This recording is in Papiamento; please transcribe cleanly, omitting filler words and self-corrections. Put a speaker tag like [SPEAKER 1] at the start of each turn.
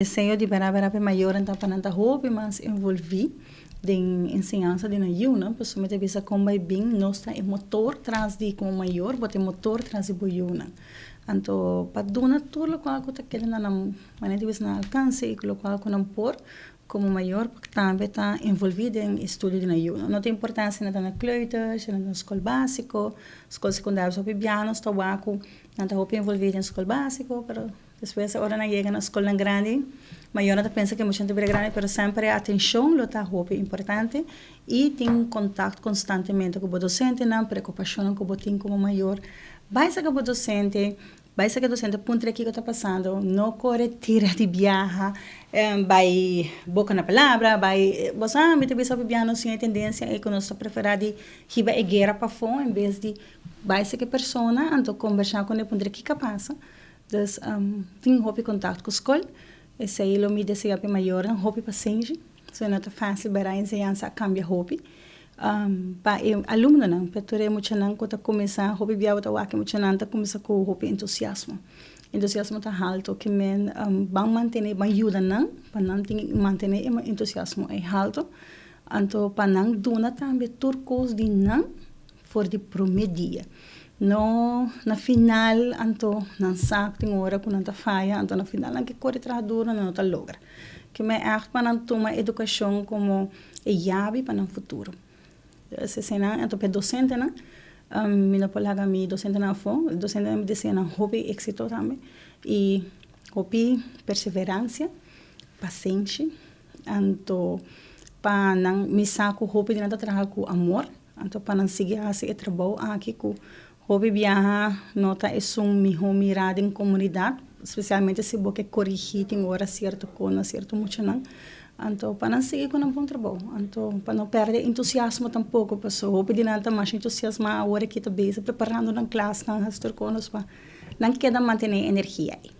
[SPEAKER 1] Deseo di bera bera p'e mayornan ta pa nan ta hopi mas envolví den enseñansa di nan yunan, pasobra mi ta bisa kon bai bin nos ta e motor tras di komo mayor bo ta e motor tras di bo yunan. Anto pa duna tur lokual ku ta keda na nan manera di bisa nan alkanse i lokual ku nan por komo mayor pa tambe ta envolví den estudio di nan yunan. No ta importa si nan ta na kleuter, si nan ta na skol básiko, skol sekundario, hopi biaha nos ta wak ku nan ta hopi envolví den skol básiko pero Despues ora nan yega na skolnan grandi, mayornan ta pensa ku e muchanan ta bira grandi, pero semper e atenshon lo ta hopi importante i tin kontakt konstantemente ku bo dosentenan, preokupashonnan ku bo tin komo mayor. Bai saka bo dosente, bai saka e dosente puntra kiko ta pasando, no kore tira di biaha, bai boka na palabra, bai, bo sa mi ta bisa hopi biaha nos tin e tendensia ei ku nos ta preferá di hiba e guera pafó en bes di bai saka e persona anto kombersá kuné puntra kiko a pasa. Dus tin hopi kontakto ku skol, esei lo mi desea pa e mayornan, hopi pasenshi, so no ta fásil bera enseñansa a kambia hopi. Pa e alumnonan, pa tur e muchanan ku ta kuminsá, hopi bia bo ta wak e muchanan ta kuminsá ku hopi entusiasmo. Entusiasmo ta haltu ke men ban mantené, ban yuda nan pa nan tin mantené e entusiasmo ei haltu, anto pa nan duna tambe tur kos di nan for di promé dia. No na final anto nan sa ku tin ora ku nan ta faya, anto na final nan ke kore traha duro nan no ta logra. Ke mei ègt pa nan tuma edukashon komo e yabi pa nan futuro. Dus eseinan anto pa e dosentenan, mi no por laga mi dosentenan afó, e dosentenan mi desea nan hopi éksito tambe i hopi perseveransia, pasenshi, anto pa nan mi sa ku hopi di nan ta traha ku amor. Anto pa nan sigui hasi e trabou aki ku hopi biaha no ta esun mihó mirá den komunidat, spesialmente si bo ke korigí tin ora sierto kos na sierto muchanan. Anto pa nan sigui ku nan bon trabou. Anto pa no pèrdè entusiasmo tampoko, pasobra hopi di nan ta masha entusiasmá awor aki ta bezig preparando nan klasnan, hasi tur kos pa nan keda mantené e energia ei.